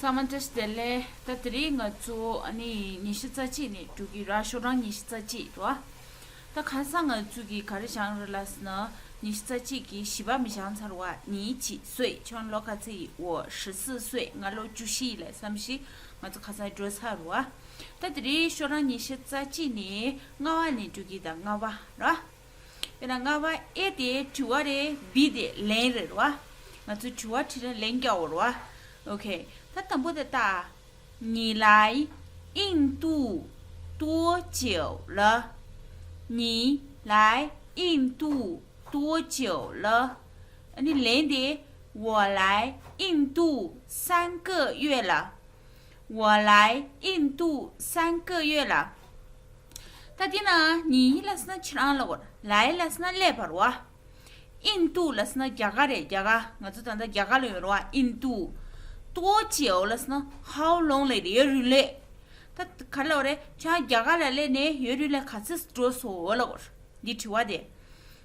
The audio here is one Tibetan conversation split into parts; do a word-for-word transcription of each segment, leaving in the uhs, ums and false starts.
ཚང་མ་བཀྲ་ཤིས་བདེ་ལེགས། ད་དེ་རིང་ང་ཚོ་ཨ་ནི་ཉི་ཤུ་རྩ་གཅིག་ནས་འགྲོ་གི་ར། ཤོག་གྲངས་ཉི་ཤུ་རྩ་གཅིག་རེད་བ། ད་ཁ་སང་ང་ཚོ་གིས་ག་རེ་སྦྱངས་རེད་ལབ་ཟེར་ན། ཉི་ཤུ་རྩ་གཅིག་གི་བཞི་པ་མི་སྦྱངས་ཚར་བ། 你几岁 ཁྱོད་ལོ་ག་ཚོད་ཡིན། 我十四岁 ང་ལོ་བཅུ་བཞི་ཡིན་ལབ་བསམ་ཤེས། ང་ཚོ་ཁ་སང་འགྲོ་ཚར་རེད་བ། ད་དེ་རིང་ཤོག་གྲངས་ཉི་ཤུ་རྩ་གཅིག་ནས་ལྔ་པ་ནས་འགྲོ་གི། ད་ལྔ་པ་ར། དཔེར་ན་ལྔ་པ་A དེ་དྲི་བ་རེད། B དེ་ལན་རེད་བ། ང་ཚོས་དྲི་བ་དྲིས་ན་ལན་རྒྱག་དགོས་རེད་བ། ཨོ་ཁེ། ད་དང་པོ་དེ་ལྟ། 你来印度多久了？你来印度多久了？ ཨ་ནི་ལན་དེ། 我来印度三个月了。 我来印度三个月了。 ད་དེ་ན་你ལབ་ཟེར་ན་ཁྱེད་རང་ལབ་དགོས། 来ལབ་ཟེར་ན་སླེབས་པ་རེད་བ། 印度ལབ་ཟེར་ན་རྒྱ་གར་རེད། རྒྱ་གར། ང་ཚོ་ད་ལྟ་རྒྱ་གར་ལ་ཡོད་རེད་བ། 印度། 多久ལབ་ཟེར་ན་how long ལབ་རེད། ཡུན་རིང་ལས། ད་ག་རེ་ལབ་དགོས་རེད། ཁྱེད་རང་རྒྱ་གར་ལ་སླེབས་ནས་ཡུན་རིང་ལས་ག་ཚོད་འགྲོ་སོང་ལབ་དགོས་རེད། འདི་དྲི་བ་དེ།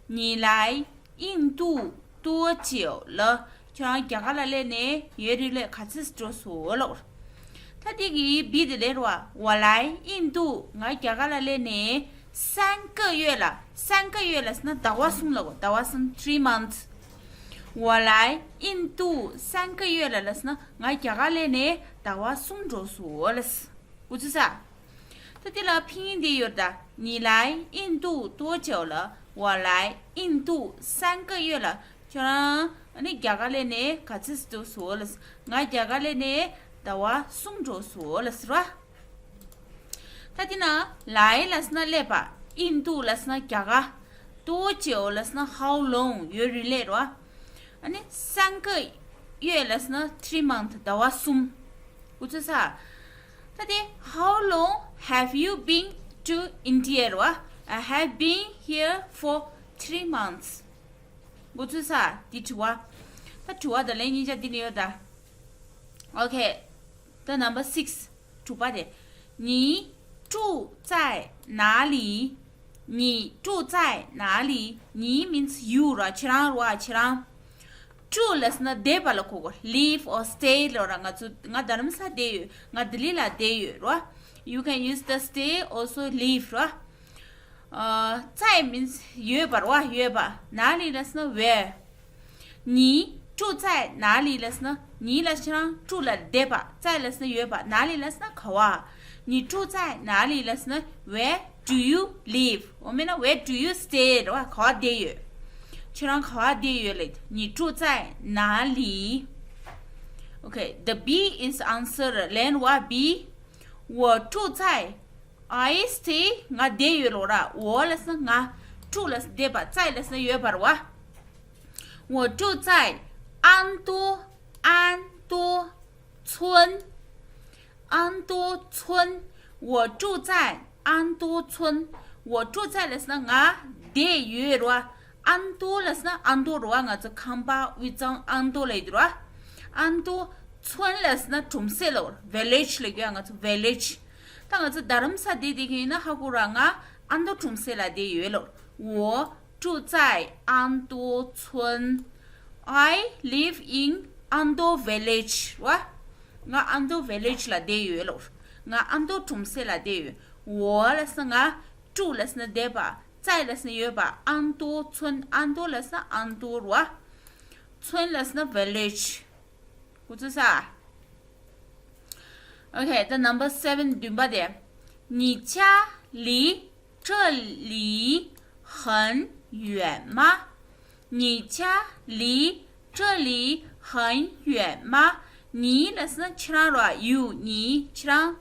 你来印度多久了？ ཁྱོད་རང་རྒྱ་གར་ལ་སླེབས་ནས་ཡུན་རིང་ལས་ག་ཚོད་འགྲོ་སོང་ལབ། ད་དེ་གི་B དེ་ལབ་རེད་བ། 我来印度ང་རྒྱ་གར་ལ་སླེབས་ནས་三个月了། 三个月ལབ་ཟེར་ན་ཟླ་བ་གསུམ་ལབ་དགོས། ཟླ་བ་གསུམ། three months། 我来印度三个月了ལབ་ཟེར་ན་ང་རྒྱ་གར་སླེབས་ནས་ཟླ་བ་གསུམ་འགྲོ་སོང་ལབ། འུ་ཚོ་ས། ད་དེ་ལ་拼音དེ་ཡོད་ད། 你来印度多久了？ 我来印度三个月了。 ཁྱོད་རང་ཨ་ནི་རྒྱ་གར་སླེབས་ནས་ག་ཚོད་འགྲོ་སོང་ལབ། ང་རྒྱ་གར་སླེབས་ནས་ཟླ་བ་གསུམ་འགྲོ་སོང་ལབ་ཟེར་བ། ད་དེ་ན་来ལབ་ཟེར་ན་སླེབས་པ། 印度ལབ་ཟེར་ན་རྒྱ་གར། 多久ལབ་ཟེར་ན་how long ཡུན་རིང་ལས་རེད་བ། ཨ་ནི་三个月ལབ་ཟེར་ན་three month ཟླ་བ་གསུམ། འུ་ཚོ་ས། ད་དེ། How long have you been to India རེད་བ། I have been here for three months. འུ་ཚོ་ས། འདི་དྲི་བ། ད་དྲི་བ་དང་ལན་གཉིས་ཆ་འདི་ནས་ཡོད་ད། Okay. The number six. དྲུག་པ་དེ། 你住在哪里？ 你住在哪里？ 你means you ར། ཁྱེད་རང་ར། ཁྱེད་རང་། 住ལབ་ཟེར་ན་བསྡད་པ་ལ་གོ་གོ། Live or stay ལབ་ར། ང་ཚོ། ང་རྡ་རམ་ས་བསྡད་ཡོད། ང་ལྡི་ལི་ལ་བསྡད་ཡོད་ར། You can use the stay also live ར། ཨ། 在 means ཡོད་པ་ར། ཡོད་པ། 哪里ལབ་ཟེར་ན་where། 你住在哪里ལབ་ཟེར་ན། 你ལབ་ཟེར་ན་住ལ་བསྡད་པ། 在ལབ་ཟེར་ན་ཡོད་པ། 哪里ལབ་ཟེར་ན་ག་བ། 你住在哪里ལབ་ཟེར་ན། Where do you live? འོ་མེད་ན། Where do you stay ར། ག་བ་བསྡད་ཡོད། ཁྱེད་རང་ག་བ་བསྡད་ཡོད་ལབ། 你住在哪里？ Okay, the B is answer. ལན་བ་B. 我住在 I stay ང་བསྡད་ཡོད་ལོ་ར། 我ལབ་ཟེར་ན་ང་། 住ལབ་ཟེར་ན་བསྡད་པ། 在ལབ་ཟེར་ན་ཡོད་པ་ར་བ། 我住在安多，安多村，安多村。 我住在安多村。 我住在ལབ་ཟེར་ན་ང་བསྡད་ཡོད་ར་བ། 安多ལབ་ཟེར་ན་ཨ་མདོ་ར་བ། ང་ཚོ་ཁམས་པ་དབུས་གཙང་ཨ་མདོ་ལབ་ཡོད་ར་བ། 安多村ལབ་ཟེར་ན་གྲོང་གསེབ་ལོ། village ལབ་ཀྱི་ཡ། ང་ཚོ་village། ད་ང་ཚོ་རྡ་རམ་ས་བསྡད་བསྡད་མཁན་ཡིན་ན་ཧ་གོ་ར། ང་ཨ་མདོ་གྲོང་གསེབ་ལ་བསྡད་ཡོད་ལོ། 我住在安多村། I live in Ando village ར་བ། ང་ཨ་མདོ་village ལ་བསྡད་ཡོད་ལོ། ང་ཨ་མདོ་གྲོང་གསེབ་ལ་བསྡད་ཡོད། 我ལབ་ཟེར་ན་ང་། 住ལབ་ཟེར་ན་བསྡད་པ། 在ལབ་ཟེར་ན་ཡོད་པ། 安多村། 安多ལབ་ཟེར་ན་ཨ་མདོ་ར་བ། 村ལབ་ཟེར་ན་village། འུ་ཚོ་ས། Okay, the number seven བདུན་པ་དེ། 你家离这里很远吗？ 你家离这里很远吗？ 你ལབ་ཟེར་ན་ཁྱེད་རང་ར། you། 你ཁྱེད་རང་།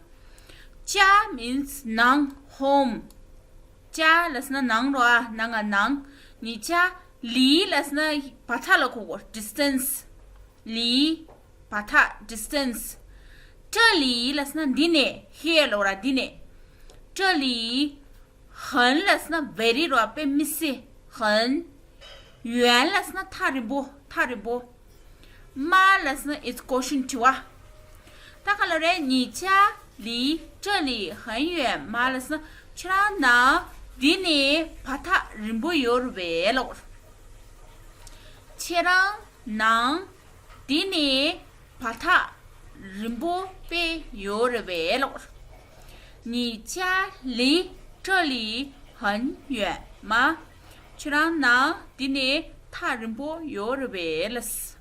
家 means ནང་། home། 家ལབ་ཟེར་ན་ནང་ར། ནང་ང་ནང་། 你家离ལབ་ཟེར་ན་བར་ཐག་ལ་གོ་གོ། distance། 离བར་ཐག distance། 这里ལབ་ཟེར་ན་འདི་ནས། here ལོ་ར། འདི་ནས། 这里 很ལབ་ཟེར་ན་very ར་བ། དཔེ་མི་སྲིད། 很། 远ལབ་ཟེར་ན་ཐག་རིང་པོ། ཐག་རིང་པོ། 吗ལབ་ཟེར་ན་is question དྲི་བ། ད་ག་ལབ་རེད། 你家离这里很远吗ལབ་ཟེར་ན་ཁྱེད་རང་ནང་འདི་ནས་བར་ཐག་རིང་པོ་ཡོད་རེད་པས་ལབ། ཁྱེད་རང་ནང་འདི་ནས་བར་ཐག་རིང་པོ་དཔེ་ཡོད་རེད་པས་ལགས། 你家离这里很远吗? ཁྱོད་རང་ནང་འདི་ནས་ཐག་རིང་པོ་ཡོད་རེད་པས་ལགས།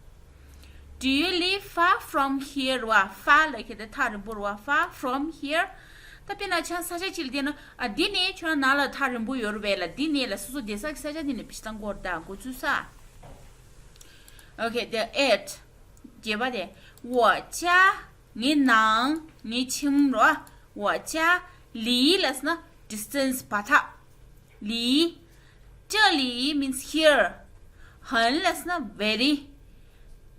Do you live far from here? རེད་བ། Far ལབ་ཁྱེད་དེ་ཐག་རིང་པོ་རེད་བ། Far from here. ད་དཔེར་ན་ཁྱེད་རང་ས་ཆ་གཅིག་ལ་བསྡད་ན། ཨ། འདི་ནས་ཁྱོད་རང་ནང་ལ་ཐག་རིང་པོ་ཡོད་རེད་པས་ལགས། འདི་ནས་ལ་སོ་སོ་བསྡད་ས་གི་ས་ཆ་འདི་ནས་བྱེད་སྟངས་སྐོར་དང་འགོ་ཚུགས་ས། Okay, the eight. བརྒྱད་པ་དེ། 我家། ངའི་ནང་། ངའི་ཁྱིམ་རོ། 我家离 ལབ་ན་distance བར་ཐག 离། 这里 means here. 很 ལབ་ན་very.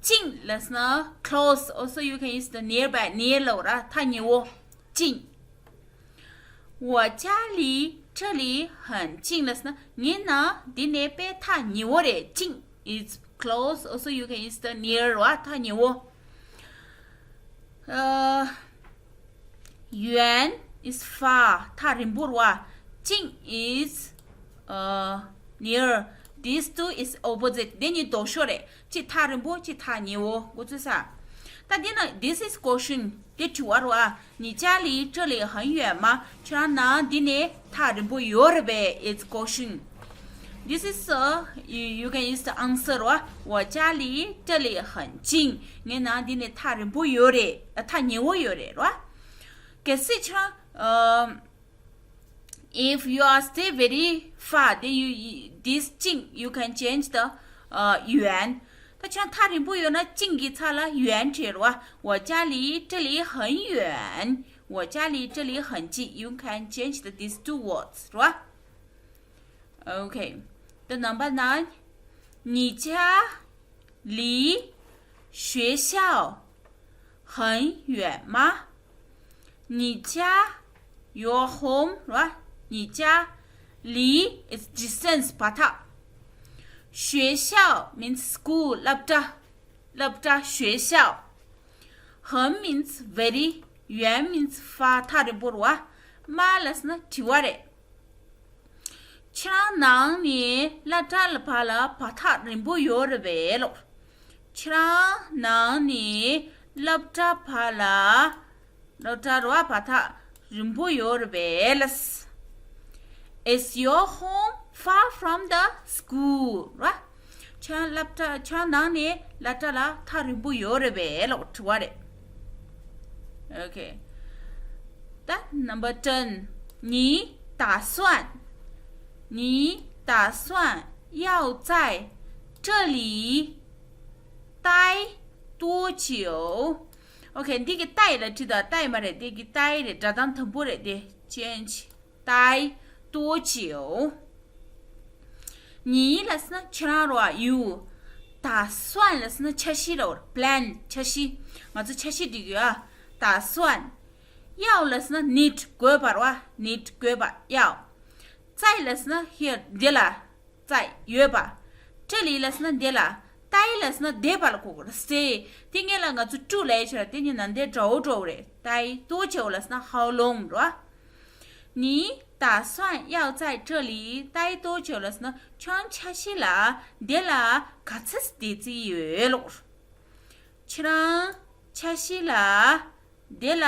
近 ལབ་ན་close. Also, you can use the nearby, near ལབ་ར། ཐག་ཉེ་བོ། 近。 我家离这里很近 ལབ་ན་ངའི་ནང་འདི་ནས་དཔེ་ཐག་ཉེ་བོ་རེད། 近 is close. Also, you can use the near ར། ཐག་ཉེ་བོ། ཨ། 远 is far. ཐག་རིང་པོ་ར། 近 is, uh, near. These two is opposite. འདི་གཉིས་ལྡོག་ཕྱོགས་རེད། གཅིག་ཐག་རིང་པོ། གཅིག་ཐག་ཉེ་བོ། འགོ་ཚུགས་ས། ད་འདི་ན། This is question. འདི་དྲི་བ་རེད་བ། 你家离这里很远吗? ཁྱོད་རང་ནང་འདི་ནས་ཐག་རིང་པོ་ཡོད་རེད་པས། It's question. This is a, you, you can use the answer རེད་བ། 我家离这里很近. ངའི་ནང་འདི་ནས་ཐག་རིང་པོ་ཡོད་རེད། ཨ། ཐག་ཉེ་བོ་ཡོད་རེད་རེད་བ། གལ་སྲིད་ཁྱོད་རང་། ཨམ། If you are stay very far, then you, you, this 近 you can change the, uh, 远. ད་ཁྱོད་ཐག་རིང་པོ་ཡོད་ན་近 གི་ཚབ་ལ་远 བྲིས་རོ། 我家离这里很远。我家离这里很近。You can change the, these two words, right? Okay. The number nine. 你家离学校很远吗? 你家, your home, right? 你家, 离 is distance, བར་ཐག. 学校 means school, སློབ་གྲྭ, སློབ་གྲྭ, 学校. 很 means very, 远 means far, ཐག་རིང་པོ་རེད་བ། 吗 ལབ་ན་དྲི་བ་རེད། ཁྱེད་རང་ནང་ནས་སློབ་གྲྭ་ལ་བར་ལ་བར་ཐག་རིང་པོ་ཡོད་རེད་པས་ལགས། ཁྱེད་རང་ནང་ནས་སློབ་གྲྭ་བར་ལ། སློབ་གྲྭ་ར་བར་ཐག་རིང་པོ་ཡོད་རེད་པས་ལགས། Is your home far from the school? ར། ཁྱེད་རང་སློབ་གྲྭ། ཁྱེད་རང་ནང་ནས་སློབ་གྲྭ་ལ་ཐག་རིང་པོ་ཡོད་རེད་པས་ལགས། དྲི་བ་རེད། Okay. ད་number ten. 你打算, 你打算要在这里待多久? Okay, འདི་གི་待ལབ་བྲིས་དང་待མ་རེད། འདི་གི待རེད། སྒྲ་གདངས་དམ་པོ་རེད་དེ། Change. 待多久? 你 ལབ་ན་ཁྱེད་རང་ར། You. 打算 ལབ་ན་འཆར་གཞི་ར། Plan, འཆར་གཞི། ང་ཚོ་འཆར་གཞི་སྒྲིག་ཡོད་ཨ། 打算. 要 ལབ་ན་need, དགོས་པ་ར། Need, དགོས་པ། 要. 在 ལབ་ན་here, འདི་ལ། 在, ཡོད་པ། 这里 ལབ་ན་འདི་ལ། 待 ལབ་ན་བསྡད་པ་ལ་གོ་དགོས་ར། Stay. དེ་སྔོན་ལ་ང་ཚོ་to ལབ་ཡོད་ར། དེ་གཉིས་ནང་དེ་འདྲ་བོ་འདྲ་བོ་རེད། 待多久 ལབ་ན་how long ར། 你打算要在这里待多久 ལབ་ན་ཁྱེད་རང་འཆར་གཞི་ལ་འདི་ལ་ག་ཚོད་བསྡད་རྩིས་ཡོད་ལགས། ཁྱེད་རང་འཆར་གཞི་ལ་འདི་ལ་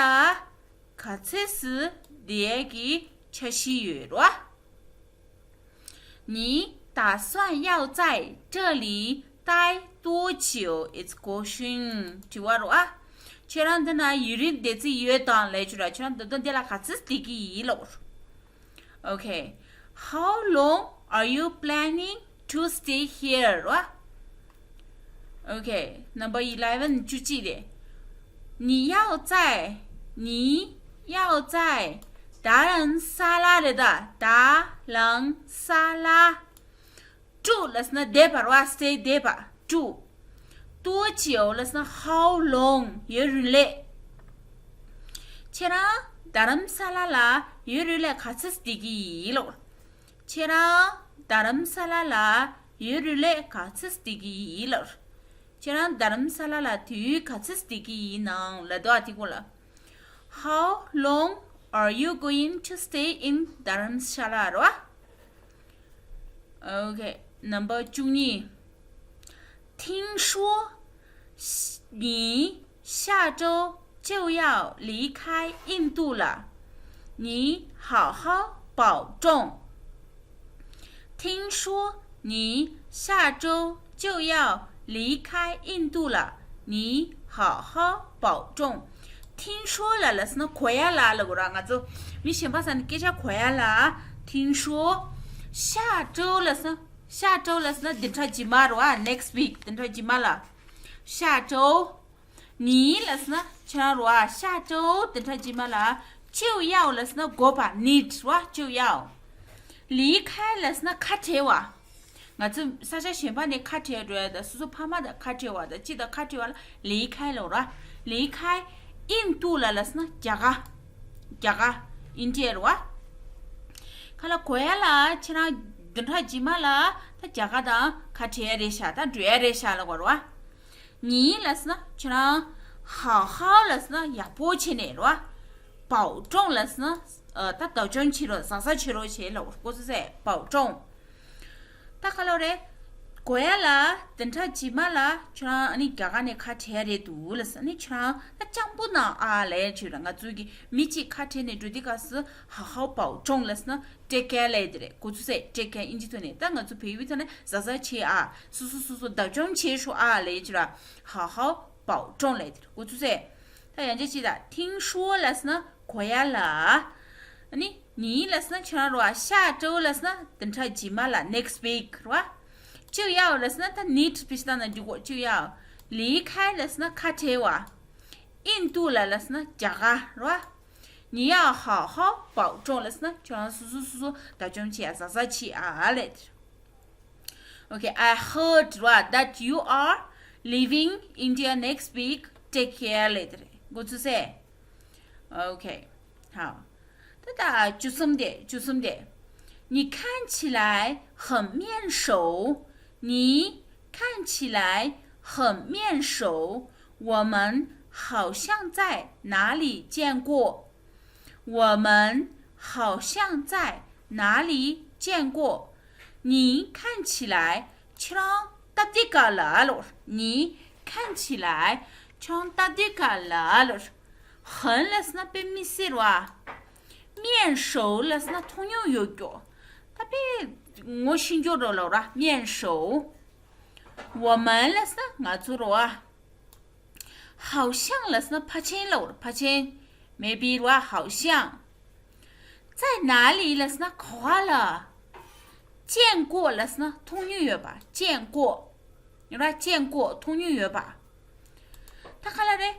ག་ཚོད་བསྡད་ཀྱི་འཆར་གཞི་ཡོད་ར། 你打算要在这里待多久? It's question. དྲི་བ་རེད་བ། ཁྱེད་རང་འདི་ན་ཡུན་རིང་བསྡད་རྩིས་ཡོད་དམ་ལབ་ཀྱི་ར། ཁྱེད་རང་ད་དུང་འདི་ལ་ག་ཚོད་བསྡད་ཀྱི་ཡིན་ལགས། Okay. How long are you planning to stay here? རེད་བ། Okay, number eleven. བཅུ་གཅིག་རེད། 你要在, 你要在 རྡ་རམ་ས་ལ་རེད་ད། རྡ་རམ་ས་ལ། 住 ལབ་ན་བསྡད་པ་རེད་བ། Stay, བསྡད་པ། 住. 多久 ལབ་ན་how long, ཡུན་རིང་ལས། ཁྱེད་རང་རྡ་རམ་ས་ལ་ལ་ཡུན་རིང་ལས་ག་ཚོད་བསྡད་ཀྱི་ཡིན་ལགས། ཁྱེད་རང་རྡ་རམ་ས་ལ་ལ་ཡུན་རིང་ལས་ག་ཚོད་བསྡད་ཀྱི་ཡིན་ལགས། ཁྱེད་རང་རྡ་རམ་ས་ལ་ལ་དུས་ཡུན་ག་ཚོད་བསྡད་ཀྱི་ཡིན་ནམ་ལབ་འདུག་ཨ། དེ་སྐོར་ལ། How long are you going to stay in Dharamshala? རེད་བ། Okay, number 十二. 听说你下周就要离开印度了，你好好保重。听说你下周就要离开印度了，你好好保重。听说了 ལབ་ཟེར་ན་གོ་ཡ་ལ་ལབ་དགོས་ར། ང་ཚོ་མི་གཞན་པ་ས་ནས་སྐད་ཆ་གོ་ཡ་ལ། 听说 下周 ལབ་ཟེར་ན། 下周 ལབ་ཟེར་ན་བདུན་ཕྲག་རྗེས་མ་རེད་བ། next week བདུན་ཕྲག་རྗེས་མ་ལ། 下周 ཉིན་ལབ་ཟེར་ན་ཁྱེད་རང་རེད་བ། 下周 བདུན་ཕྲག་རྗེས་མ་ལ། 就要 ལབ་ཟེར་ན་དགོས་པ། need རེད་བ། 就要 离开 ལབ་ཟེར་ན་ཁ་བྲལ་བ། ང་ཚོ་ས་ཆ་གཞན་པ་ནས་ཁ་བྲལ་འགྲོ་ཡ་དང་། སོ་སོ་ཕ་མ་དང་ཁ་བྲལ་བ་དང་། སྤྱི་དང་ཁ་བྲལ་བ་ལ་离开 ལབ་ར། 离开 印度了 ལབ་ཟེར་ན་རྒྱ་གར། རྒྱ་གར། ཨིན་ཌི་ཡ་རེད་བ། ཁ་ལ་གོ་ཡ་ལ། ཁྱེད་རང་བདུན་ཕྲག་རྗེས་མ་ལ་ད་རྒྱ་གར་དང་ཁ་བྲལ་ཡ་རེད་ཤག་ད་འགྲོ་ཡ་རེད་ཤག་ལབ་དགོས་རེད་བ། ཉིན་ལབ་ཟེར་ན་ཁྱེད་རང་好好 ལབ་ཟེར་ན་ཡག་པོ་བྱས་ནས་རེད་བ། 保重 ལབ་ཟེར་ན་ཨ་ད་བདག་སྐྱོང་བྱེད་རོགས། གཟབ་གཟབ་བྱེད་རོགས་བྱས་ལབ་དགོས། 保重 ད་ག་ལབ་རེད། གོ་ཡ་ལ་བདུན་ཕྲག་རྗེས་མ་ལ་ཁྱེད་རང་ཨ་ནི་རྒྱ་གར་ནས་ཁ་བྲལ་རེད་འདུག་ལབ་ཟེར། ཨ་ནི་ཁྱེད་རང་ད་སྤྱང་པོ་གནང་ཨ་ལབ་ཡ་ཅིག་ར། ང་ཚོ་གི་མི་གཅིག་ཁ་བྲལ་ནས་འགྲོ་དུས་སྐབས་སུ་好好保重 ལབ་ཟེར་ན་take care ལབ་ཡ་དེ་རེད། གོ་ཚུལ་སེ། take care ཨིན་ཇི་ཐོག་ནས། ད་ང་ཚོ་བལ་ཡུལ་ཐོག་ནས་གཟབ་གཟབ་བྱེད་ཨ། སོ་སོ་སོ་སོ་བདག་སྐྱོང་བྱེད་ཤོག་ཨ་ལབ་ཡ་ཅིག་ར། 好好保重 ལབ་ཡ་དེ་རེད། 过去式。ད་ཡང་བསྐྱར་བྱས་ད། 听说 ལབ་ཟེར་ན་གོ་ཡ་ལ། ཨ་ནི་ཉིན་ལབ་ཟེར་ན་ཁྱོད་རང་རེད་བ། 下周 ལབ་ཟེར་ན་བདུན་ཕྲག་རྗེས་མ་ལ། next week རེད་བ། 就要 ལབ་ཟེར་ན་ད་need བེད་སྤྱོད་བཏང་ན་འགྲིག་གོ། 就要། 离开 ལབ་ཟེར་ན་ཁ་བྲལ་བ། 印度 ལ་ལབ་ཟེར་ན་རྒྱ་གར་རེད་བ། 你要好好保重 ལབ་ཟེར་ན་ཁྱོད་རང་སོ་སོ་སོ་སོ་བདག་སྐྱོང་བྱེད་ཡ། གཟབ་གཟབ་བྱེད་ཨ་ལབ། Okay, I heard, right, that you are leaving India next week. Take care later. 过去式。Okay. 好。ད་ད་བཅུ་གསུམ་དེ། བཅུ་གསུམ་དེ། 你看起来很面熟，你看起来很面熟，我们好像在哪里见过。 我们好像在哪里见过。你看起来 ཁྱེད་རང་སྟབས་བདེ་ག་ལ་ལོ། 你看起来 ཁྱེད་རང་སྟབས་བདེ་ག་ལ་ལོ། 很 ལབ་ཟེར་ན་དཔེ་མི་སྲིད་རེད་བ། 面熟 ལབ་ཟེར་ན་མཐོང་མྱོང་ཡོད་རྒྱུ། ད་དཔེ་ངོ་ཤེས་རྒྱུ་རེད་ལབ་ར། 面熟། 我们 ལབ་ཟེར་ན་ང་ཚོ་རེད་བ། 好像 ལབ་ཟེར་ན་ཕལ་ཆེར་ལབ་རེད། ཕལ་ཆེར། maybe རེད་བ། 好像། 在哪里 ལབ་ཟེར་ན་ག་བ་ལ། 见过 ལབ་ཟེར་ན་མཐོང་མྱོང་ཡོད་པ། 见过། རེད་བ། 见过 མཐོང་མྱོང་ཡོད་པ། ད་ག་ལབ་རེད།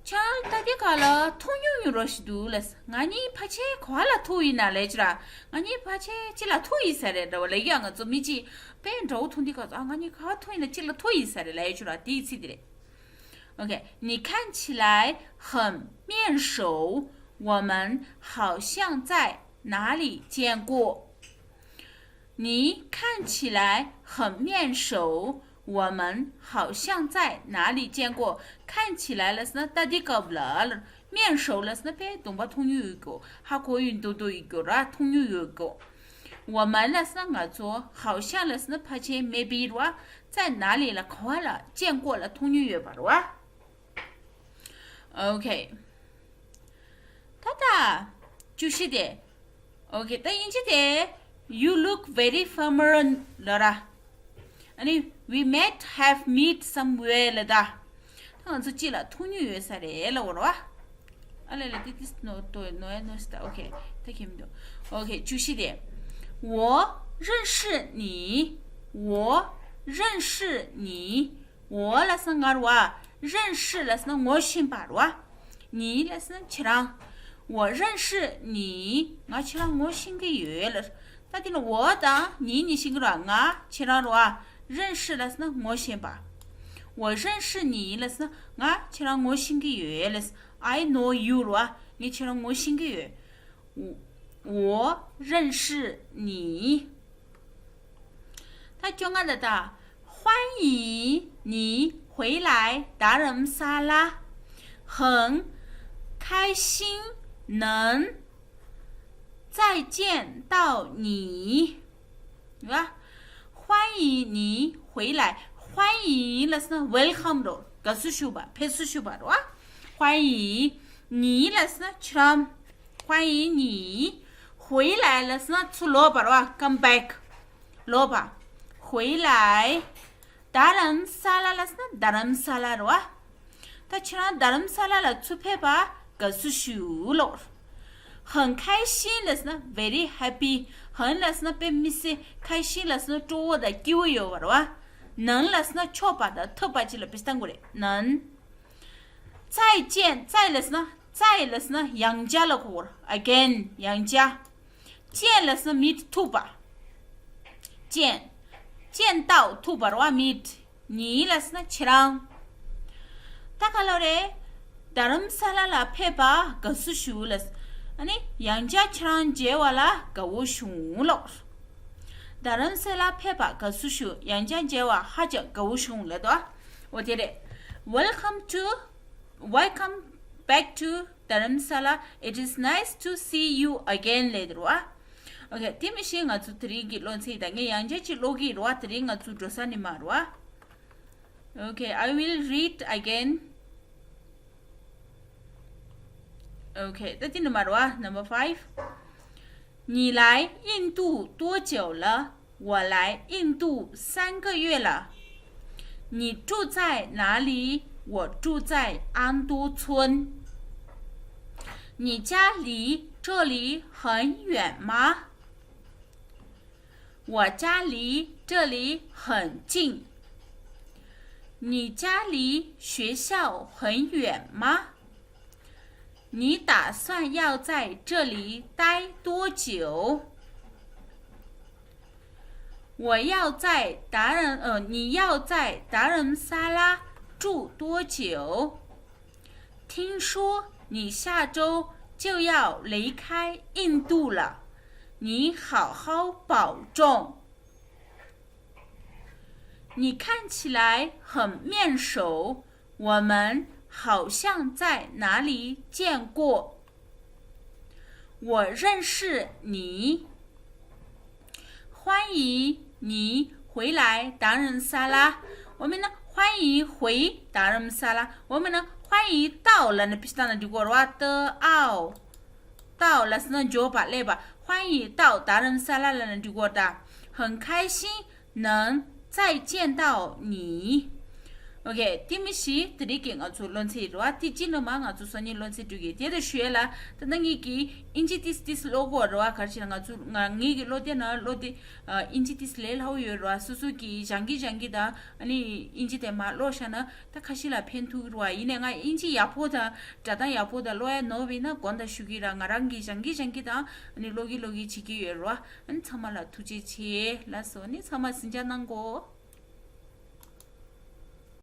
ཁྱེད་རང་ད་ལྟའི་ག་ལ་མཐོང་མྱོང་ཡོད་རོགས་ཞིག་འདུག་ལབ་ཟེར། ང་གཉིས་ཕལ་ཆེར་ག་བ་ལ་ཐུག་ཡིན་ན་ལབ་ཅིག་ར། ང་གཉིས་ཕལ་ཆེར་ཅིག་ལ་ཐུག་ཡིན་ས་རེད་འདྲ་བ་ལབ་ཡ། ང་ཚོ་མི་གཅིག་དཔེ་འདྲ་བོ་མཐོང་དུས་སྐབས་སུ། ཨ། ང་གཉིས་ག་བ་ཐུག་ཡིན་ན་ཅིག་ལ་ཐུག་ཡིན་ས་རེད་ལབ་ཡ་ཅིག་ར། དེའི་ཚིག་དེ་རེད། Okay, 你看起来很面熟，我们好像在哪里见过。你看起来很面熟，我们好像在哪里见过。看起来 ལབ་ཟེར་ན་ད་ལྟའི་སྐབས་ལ། 面熟 ལབ་ཟེར་ན་དཔེ་གདོང་པ་མཐོང་མྱོང་ཡོད་རྒྱུ། ཧ་གོ་ཡོད་མདོག་མདོག་ཡོད་རྒྱུ་ར། མཐོང་མྱོང་ཡོད་རྒྱུ། 我们 ལབ་ཟེར་ན་ང་ཚོ། 好像 ལབ་ཟེར་ན་ཕལ་ཆེར། maybe རེད་བ། 在哪里 ལ་ག་བ་ལ། 见过 ལ་མཐོང་མྱོང་ཡོད་པ་རེད་བ། Okay. ད་ད། བཅུ་བཞི་དེ། Okay, ད་དབྱིན་ཇི་དེ། You look very familiar ལབ་ར། ཨ་ནི། We might have met somewhere ལབ་ད། ད་ང་ཚོ་གཅིག་ལ་མཐོང་མྱོང་ཡོད་ས་རེད་ལབ་དགོས་རེད་བ། ཨ་ལས་ལས། དེ་དེ་སི་ནོ་ཏོ་ནོ་ཡ་ནོ་སི་ད། Okay, ད་ཁྱེད་མི་འདུག Okay, བཅུ་བཞི་དེ། 我认识你，我认识你， 我 ལབ་ཟེར་ན་ང་རེད་བ། 认识 ལབ་ཟེར་ན་ངོ་ཤེས་པ་རེད་བ། 你 ལབ་ཟེར་ན་ཁྱེད་རང་། 我认识你། ང་ཁྱེད་རང་ངོ་ཤེས་ཀྱི་ཡོད་ལབ། ད་དེ་ནི་我དང་你གཉིས་ཤེས་ཀྱི་རེད་བ། ང་ཁྱེད་རང་རེད་བ། 认识 ལབ་ཟེར་ན་ངོ་ཤེས་པ། 我认识你 ལབ་ཟེར་ན་ང་ཁྱེད་རང་ངོ་ཤེས་ཀྱི་ཡོད་ལབ། I know you རེད་བ། ངས་ཁྱེད་རང་ངོ་ཤེས་ཀྱི་ཡོད། 我认识你། ད་བཅོ་ལྔ་ད་ད། 欢迎你回来达仁萨拉，很开心能再见到你。 ཡ། 欢迎你回来། 欢迎 ལབ་ཟེར་ན་welcome རེད། དགའ་བསུ་ཞུ་བ། ཕེབས་བསུ་ཞུ་བ་རེད་བ། 欢迎你 ལབ་ཟེར་ན་ཁྱེད་རང་། 欢迎你 回来 ལབ་ཟེར་ན་ཚུར་ལོག་པ་རེད་བ། come back. ལོག་པ། 回来. རྡ་རམ་ས་ལ་ལབ་ཟེར་ན་རྡ་རམ་ས་ལ་རེད་བ། ད་ཁྱེད་རང་རྡ་རམ་ས་ལ་ལ་ཚུར་ཕེབས་པ་དགའ་བསུ་ཞུ་ལོ། 很开心 ལབ་ཟེར་ན་very happy. 很 ལབ་ཟེར་ན་དཔེ་མི་སྲིད། 开心 ལབ་ཟེར་ན་སྤྲོ་བོ་དང་སྐྱིད་པོ་ཡོད་པ་རེད་བ། 能 ལབ་ཟེར་ན་ཆོག་པ་དང་ཐུབ་པ་ཅིག་ལ་དཔེ་བཏང་དགོས་རེད། 能. 再见. 再 ལབ་ཟེར་ན། 再 ལབ་ཟེར་ན་ཡང་བསྐྱར་ལ་གོ་བ། again. ཡང་བསྐྱར། 见 ལབ་ཟེར་ན་meet ཐུག་པ། 见. 见到 ཐུག་པ་རེད་བ། meet. 你 ལབ་ཟེར་ན་ཁྱེད་རང་། ད་ག་ལོ་རེད། རྡ་རམ་ས་ལ་ལ་ཕེབས་པ་དགའ་བསུ་ཞུ་ལབ། ཨ་ནི་ཡང་བསྐྱར་ཁྱེད་རང་མཇལ་བ་ལ་དགའ་བོ་བྱུང་ལོ། རྡ་རམ་ས་ལ་ཕེབས་པ་དགའ་བསུ་ཞུ། ཡང་བསྐྱར་མཇལ་བ་ཧ་ཅང་དགའ་བོ་བྱུང་ལབ་དོ། འོ་དེ་རེད། Welcome to welcome back to Dharamsala. It is nice to see you again ལབ་རེད་བ། Okay, དེ་མི་ཤེས། ང་ཚོ་དེ་རིང་གི་སློབ་ཚན་དང་ངས་ཡང་བསྐྱར་ཅིག་ཀློག་གི་རེད་བ། དེ་རིང་ང་ཚོ་འགྲོ་ས་ནི་མ་རེད་བ། Okay, I will read again. Okay, ད་དེ་ནི་མ་རེད་བ། Number five. 你来印度多久了？我来印度三个月了。你住在哪里？我住在安多村。你家离这里很远吗？我家离这里很近。你家离学校很远吗？你打算要在这里待多久？我要在达人，呃，你要在达人萨拉住多久？听说你下周就要离开印度了，你好好保重。你看起来很面熟，我们好像在哪里见过。我认识你。欢迎你回来达人萨拉。我们呢，欢迎回达人萨拉。我们呢，欢迎到了呢，必须到那就过了哇的奥。到了是那就把累吧。欢迎到达人萨拉了呢，就过的。很开心能再见到你。Okay, དེ་མི་ཤེས། དེ་རིང་གི་ང་ཚོ་སློབ་ཚན་རེད་བ། དེ་གཅིག་ནི་མ་ང་ཚོ་སང་ཉིན་སློབ་ཚན་འགྲོ་གི། དེ་དང་ཞུ་ཡས་ལ། ད་ནང་གི་ཨིན་ཇི་ཏིས་ཏིས་ཀློག་གོ་རེད་བ། ག་རེ་བྱས་ན་ང་ཚོ་ང་ངེད་ཀྱི་སློབ་དེབ་ནང་སློབ་དེབ་ཨིན་ཇི་ཏིས་ལས་སླ་བོ་ཡོད་རེད་བ། སོ་སོ་གི་སྦྱང་གི་སྦྱང་གི་དང་ཨ་ནི་ཨིན་ཇི་དེ་མ་ཀློག་བཞག་ན་ད་ཁ་ཤས་ལ་ཕན་ཐོགས་རེད་བ། ཡིན་ནའི་ང་ཨིན་ཇི་ཡག་པོ་དང་སྒྲ་གདངས་ཡག་པོ་དང་ཀློག་ཡ་ནོར་བ་ཡིན་ན་དགོངས་དག་ཞུ་གི་ར། ང་རང་གི་སྦྱང་གི་སྦྱང་གི་དང་ཨ་ནི་ཀློག་གི་ཀློག་གི་བྱེད་ཀྱི་ཡོད་རེད་བ། ཨ་ནི་ཚང་མ་ལ་ཐུགས་རྗེ་ཆེ་ལགས་སོ། ཨ་ནི་ཚང་མ་གཟིགས་འཇགས་གནང་གོ།